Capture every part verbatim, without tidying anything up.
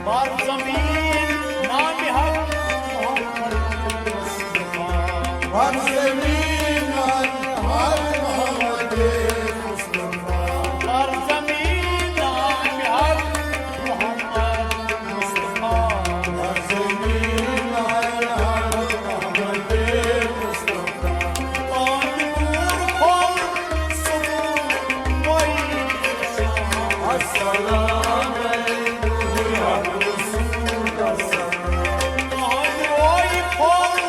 بر زمین نام حق محمد مصطفیٰ۔ بر زمین نام حق محمد مصطفیٰ۔ بر زمین نام حق محمد مصطفیٰ۔ بر زمین نام حق محمد مصطفیٰ۔ پاک نور پھوٚل سکوٗن وٲیی شام۔ السلام علیکم یا رسول اللہ۔ پاک نور پھوٚل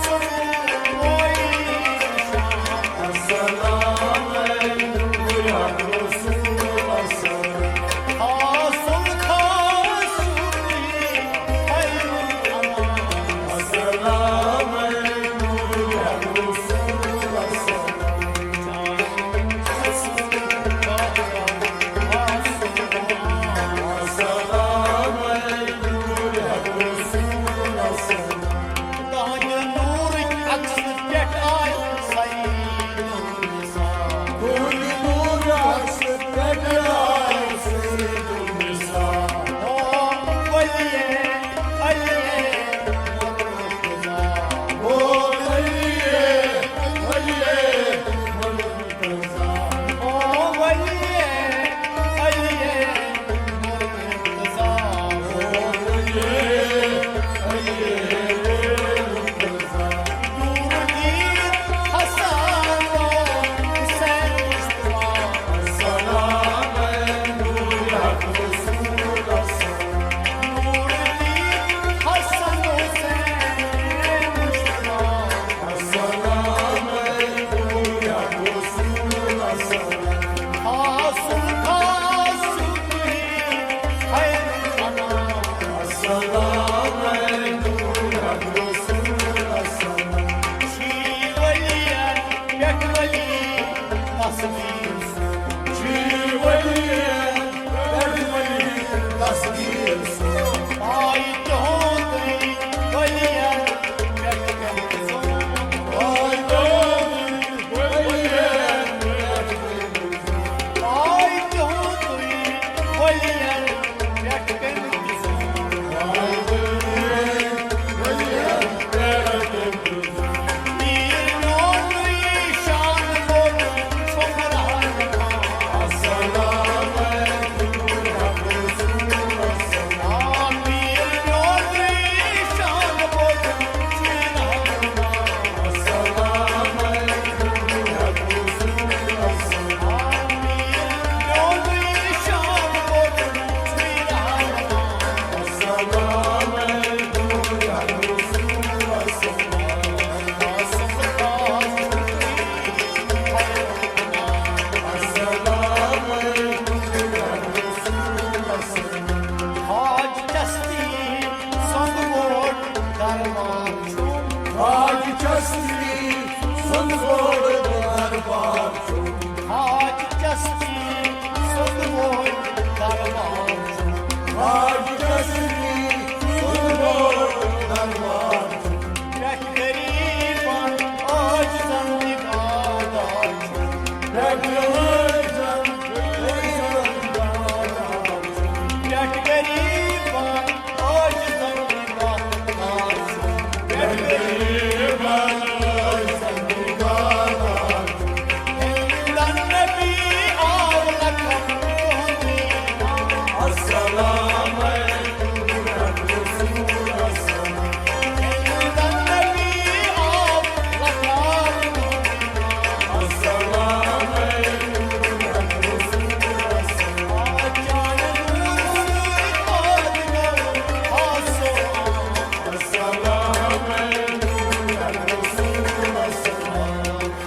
سکوٗن وٲیی شام۔ السلام علیکم یا رسول اللہ۔ خاص الخاص خیر الانام۔ السلام علیکم یا رسول اللہ۔ تہنٛدِ نوٗرٕکۍ عکسہٕ پٮ۪ٹھ آے سعید النساء۔ تہنٛدِ نوٗرٕکۍ عکسہٕ پٮ۪ٹھ آے سعید النساء۔ او ولی علی مرتضیٰ۔ او ولی علی مرتضیٰ۔ او ولی علی مرتضیٰ۔ او ولی علی مرتضیٰ۔ نور الدین حسن و حسین مصطفیٰ۔ السلام علیکم یا رسول اللہ۔ نور الدین حسن حسین مصطفیٰ۔ السلام علیکم یا رسول اللہ۔ خاص الخاص تُہی خیر الانام۔ السلام علیکم یا رسول اللہ۔ چھی ولی پٮ۪ٹھ ولی تصویر۔ چھی ولی پٮ۪ٹھ ولی تصویر۔ آے تُہُنٛد ولی پٮ۪ٹھ ولی۔ آے تُہُنٛد ولی پٮ۪ٹھ ولی۔ آے تُہُنٛد ولی پٮ۪ٹھ ولی۔ آے تُہُنٛد ولی پٮ۪ٹھ ولی۔ السلام علیکم یا رسول اللہ۔ خواجہ چشتی سُنٛد بوٚڑ دربار چھُ۔ خواجہ چشتی سُنٛد بوٚڑ دربار چھُ۔ خواجہ چشتی سُنٛد بوٚڑ دربار چھُ۔ خواجہ چشتی سُنٛد بوٚڑ دربار چھُ۔ پٮ۪ٹھ غریٖبن عٲجزن نگاہدار چھُ۔ پٮ۪ٹھ عٲجزن، عٲجزن نگاہدار چھُ۔ پٮ۪ٹھ غریٖبن عٲجزن نگاہدار چھُ۔ پٮ۪ٹھ غریٖبن عٲجزن نگاہدار چھُ۔ ہند النبی آو لکھن تُہُنٛد ایمان۔ السلام علیکم یا رسول اللہ۔ ہند النبی آو لکھن تُہُنٛد ایمان۔ السلام علیکم یا رسول اللہ۔ چانہِ نوٗرٕ سۭتۍ پٲدٕ گوٚو خاص و عام۔ السلام علیکم یا رسول اللہ۔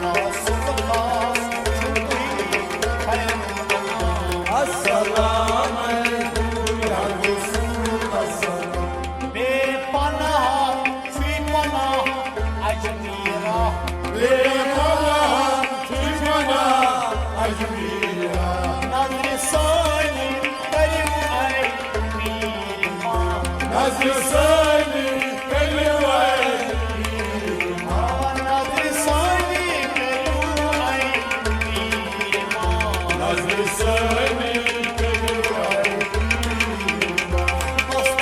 خاص و خاص چھُ تُہی خیر الانام۔ السلام علیکم یا رسول اللہ۔ بے پناہ چھُے پناہ اجمیرا۔ بے پناہ چھُے پناہ اجمیرا۔ نظرِ سٲنی کٔرِو اے میٖر ما۔ نظرِ سٲنی کٔرِو اے میٖر ما۔ نظرِ سٲنی کٔرِو اے میٖر ما۔ نظرِ سٲنی کٔرِو اے میٖر ما۔ بس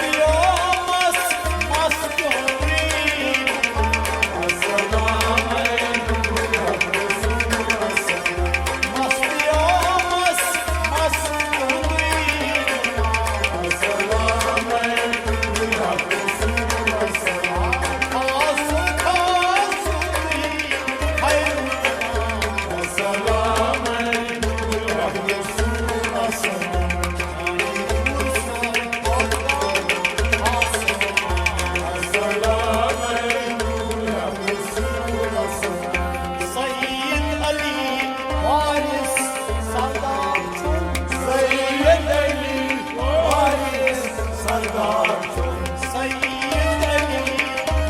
سید علی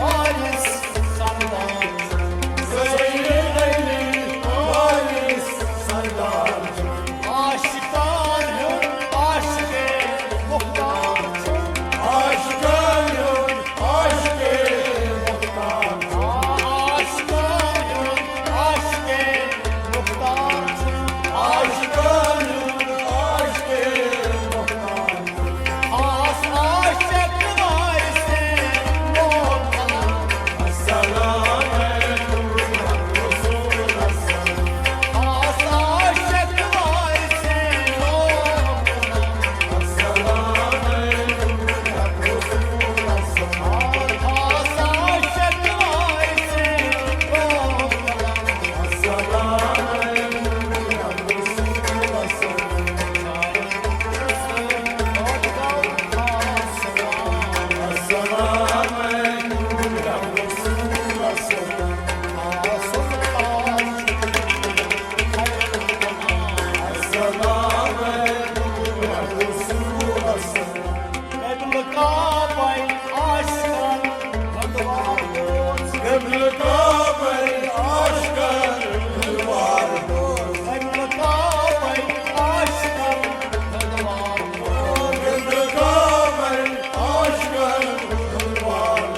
وارث سردار۔ سید علی وارث سردار۔ عاشقان ہُنٛد عاشقِ مختار۔ عاشقان ہُنٛد عاشقِ مختار۔ عاشقان ہُنٛد عاشقِ مختار۔ عاشقان ہُنٛد عاشقِ مختار۔ خاص عاشق وارثِ محمد۔ السلام علیکم رسول اللہ۔ خاص عاشق وارثِ محمد۔ السلام علیکم رسول اللہ۔ خاص عاشق وارثِ محمد۔ السلام علیکم رسول اللہ۔ قبلہٕ کعبہ عاشقن ہُنٛد وارٕ۔ قبلہٕ کعبہ عاشقن ہُنٛد وارٕ۔ قبلہٕ کعبہ عاشقن ہُنٛد وارٕ۔ قبلہٕ کعبہ عاشقن ہُنٛد وارٕ۔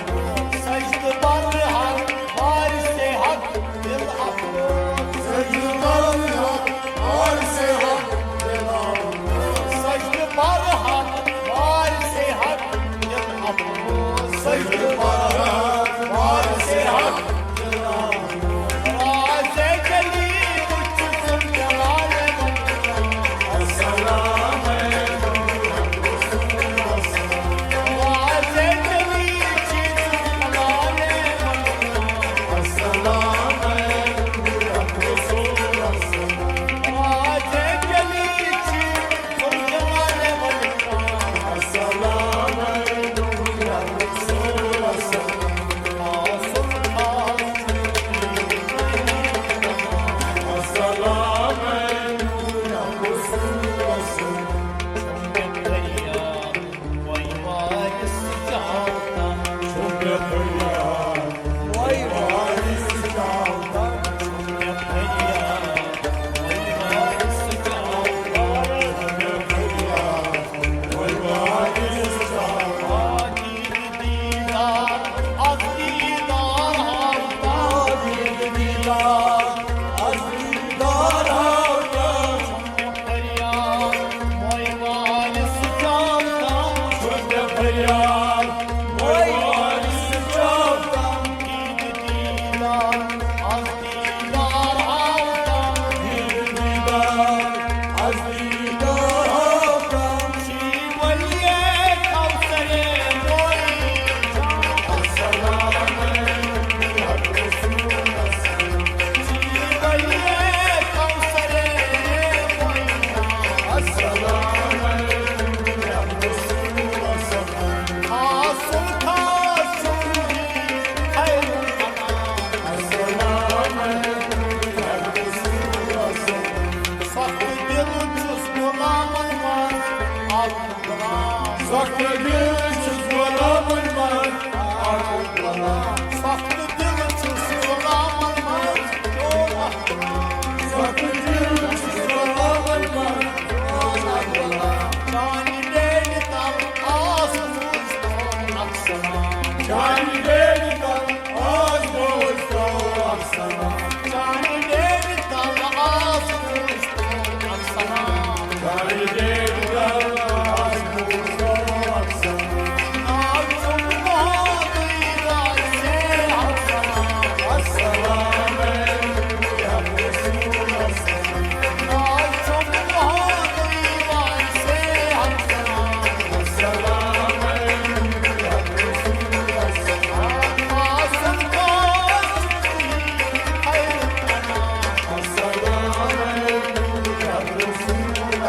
سجدٕ پرٕ ہر وارثِ حق دل افروز۔ سجدٕ پرٕ ہر وارثِ حق دل افروز۔ سجدٕ پرٕ ہر وارثِ حق دل افروز۔ سجدٕ پرٕ ہر وارثِ حق دل افروز۔ راز جلی وچھ سن جلال۔ السلام علیکم رسول اللہ۔ راز جلی چھ سن جلال۔ السلام علیکم رسول اللہ۔ راز جلی چھ سن جلال۔ السلام علیکم رسول اللہ۔ السلام علیکم رسول اللہ۔ سخت دل چھُس غلامن منٛز اکھ غلام۔ سخت دل چھُس غلامن منٛز اکھ غلام۔ سخت دل چھُس غلامن منٛز چون اکھ غلام۔ سخت دل چھُس غلامن منٛز چون اکھ غلام۔ چانہِ بیڈِ تل آس بوز تہٕ اکھ سلام۔ چانہِ بیڈِ تل آس بوز تہٕ اکھ سلام۔ چانہِ بیڈِ تل آس بوز تہٕ اکھ سلام۔ چانہِ بیڈِ تل آس بوز تہٕ اکھ سلام۔ ناو چھُم محمدٕے، راز سے حق سلام۔ السلام علیکم یا رسول اللہ۔ ناو چھُم محمدٕے، راز سے حق سلام۔ السلام علیکم یا رسول اللہ۔ آسن خاص خیر الانام۔ السلام علیکم یا رسول اللہ۔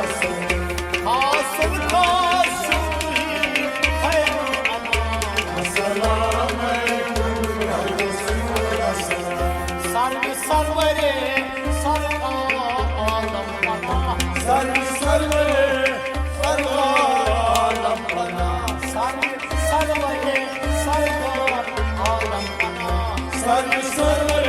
حاصل خاص چھُ یہِ خیر الانام۔ السلام علیکم یا رسول اللہ۔ سر سرورِ سرکار عالم پناہ۔ سر سرورِ سرکار عالم پناہ۔ سر سرور عالم بنا۔ سر سرور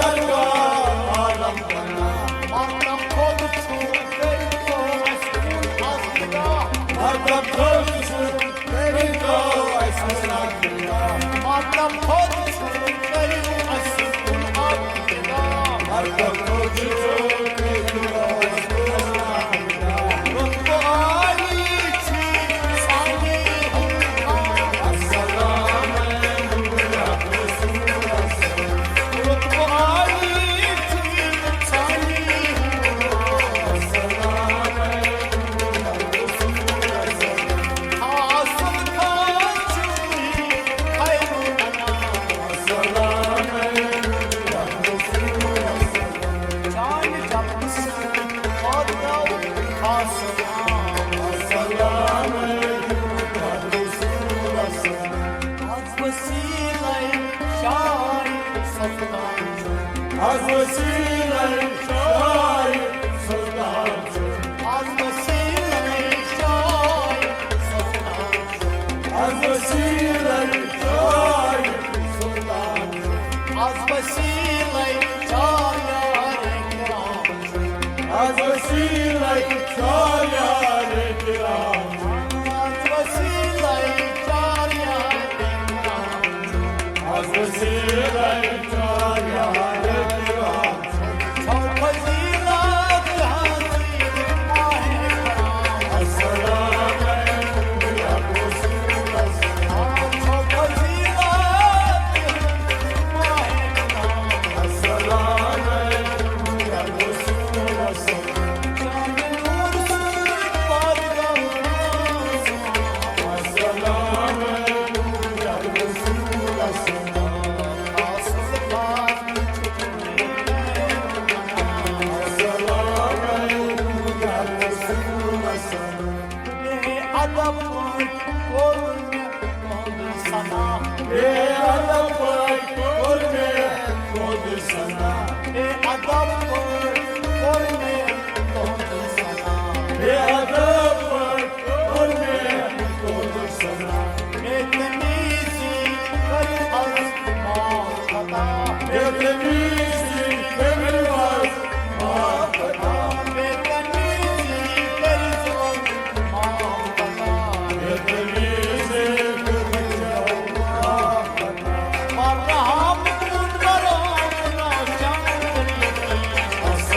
سرور عالم بنا۔ مردم خود چھُ تیٚلہِ گوٚو اَسہِ کُن از نگاہ۔ مردم خود چھُ تیٚلہِ گوٚو اَسہِ کُن از نگاہ۔ مردم خود چھُ تیٚلہِ اَسہِ کُن از نگاہ۔ مردم خود چھُ تیٚلہِ گوٚو اَسہِ کُن از نگاہ۔ از وسیلے شاعر سلطان چھُ۔ از وسیلے شاعر سلطان چھُ۔ از وسیلے شاعر سلطان چھُ۔ از وسیلے شاعر سلطان چھُ۔ از وسیلے چار یار کرام چھُ۔ از وسیلے چار یار کرام۔ از وسیلے چار یار کرام۔ از وسیلے چار یار کرام۔ چھو فضیلت حضرت ماہ کرام۔ السلام علیکم یا رسول اللہ۔ چھو فضیلت ماہ کرام۔ السلام علیکم یا رسول اللہ۔ ادب پٲٹھۍ کوٚر مےٚ تُہُنٛد ثنا۔ بے ادب پٲٹھۍ کوٚر مےٚ تُہُنٛد ثنا۔ بے ادب پٲٹھۍ کوٚر مےٚ تُہُنٛد ثنا۔ بے ادب پٲٹھۍ کوٚر مےٚ تُہُنٛد ثنا۔ بے تمیٖزی کٔرِو از معاف خطا۔ بے تمیٖزی کٔرِو از معاف خطا۔ بے تمیٖزی کٔرِو از معاف خطا۔ بے تمیٖزی کٔرِو از معاف خطا۔ مرحم کن مرحم ناشان کریمی۔